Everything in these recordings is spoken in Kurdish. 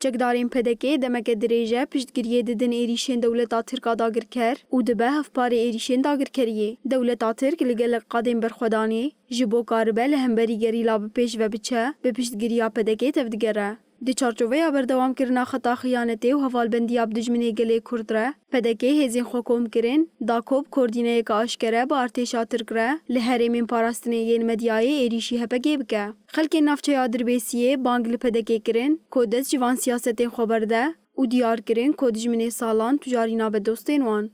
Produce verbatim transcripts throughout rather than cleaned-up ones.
Çekdarên P D K demeke dirêj e piştgiriyê didin êrîşên dewleta Tirk a dagirker û dibe hevparê êrîşên dagirkeriyê. Dewleta Tirk li gelek qadên berxwedanê ji bo karibe li hemberî gerîla bi pêş ve biçe, bi piştgiriya P D K tevdigere. Di çarçoveya berdewamkirina xeta xiyanetê û hevalbendiya bi dijminê gelê Kurd re, P D K hêzên xwe kom kirin, da ku bi koordîneyeke aşkere bi artêşa Tirk re li herêmên parastinê yên medyayê êrîşî H P G bike. Xelkên navçeya Dirbêsiyê bang li P D K kirin ku dest ji van siyasetên xwe berde û diyar kirin ku dijminê salan tujarî nabe dostên wan.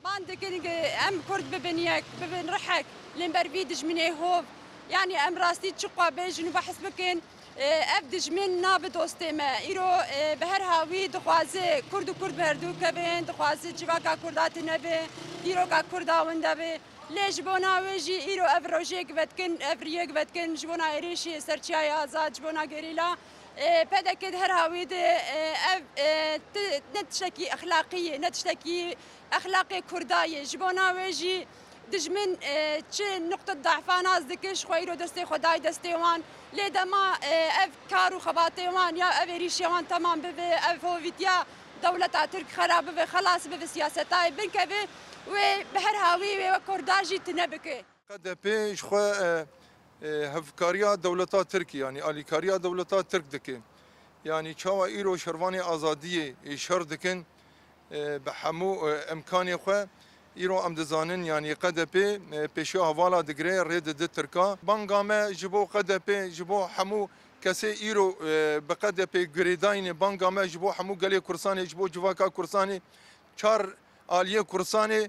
Ban dikin ku em Kurd bibin yek, bibin rihek, li ber vî dijminê hov. Yanî em rastî çi xwe bêjin û behs bikin, e, ev dijmin nabe dostê me. Îro, e, bi her hawî dixwaze Kurd û Kurd bi herdu kevin, dixwaze civaka Kurda tune be, dîroka Kurda winde be. Lê ji bona wê jî îro ev rojêk vedikin, ev riyêk vedikin ji bona êrîşê ser Çiyayê Azad, ji bona gerîla, e, P D K di her hawî de, e, ev, e, ti-, ne tiştekî exlaqî ye, ne tiştekî exlaqê Kurda ye. Ji bona wê jî dijmin, e, çi nuqte dahfa nas dike, ji xwe îro destê xwe dayî destê wan. Lê dema, e, ev kar û xebatê wan ya ev êrîşê wan temam bibe, ev hovîtiya dewleta Tirk xera bibe, xelas bibe, siyasetayê binkeve, wê bi her hawî wê wek Kurda jî tune bike. Q D P ji xwe, e, e, hevkariya dewleta Tirk, yanî alîkariya dewleta Tirk dike. Yanî çawa îro şervanê azadiyê, e, şer dikin, e, bi hemû, e, imkanê xwe, îro em dizanin, yanî Q D P, e, pêşiya hevala digire, rê dide Tirka. Banga me ji bo Q D P, ji bo hemû kesê îro, e, bi Q D P girêdayî ne, banga me ji bo hemû gelê Kurdistanê, ji bo civaka Kurdistanê, çar aliyê Kurdistanê,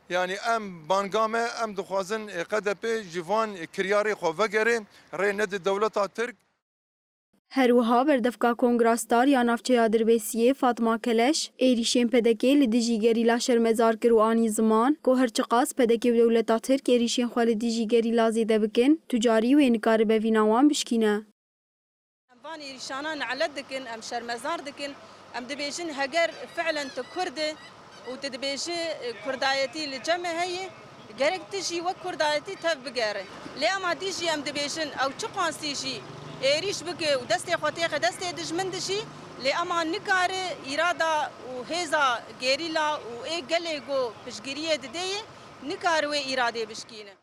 yanî em banga me, em dixwazin, e, Q D P ji van kiryarê xwe vegere, rê nede dewleta Tirk. Her wiha berdevka Kongra Star ya navçeya Dirbêsiyê Fatma Keleş êrîşên P D K li dijî gerîla şermezar kir û anî ziman ku her çiqas P D K û dewleta Tirk êrîşên xwe li dijî gerîla zêde bikin, tu carî wê nikaribe vîna wan bişkîne. Em van êrîşana nelet dikin, em şermezar dikin, em dibêjin heger fi'len tu Kurd î û tu dibêjî, e, Kurdayetî li cem me heye, gerek tu jî wek Kurdayetî tev bigere. Lê ema dî jî em dibêjin ew çi qasî jî êrîş bike û destê xwe têxe destê dijmin de jî, lê ema nikare îrada û hêza gerîla û ê gelê ku piştgiriyê didê yê, nikare wê îradê bişkîne.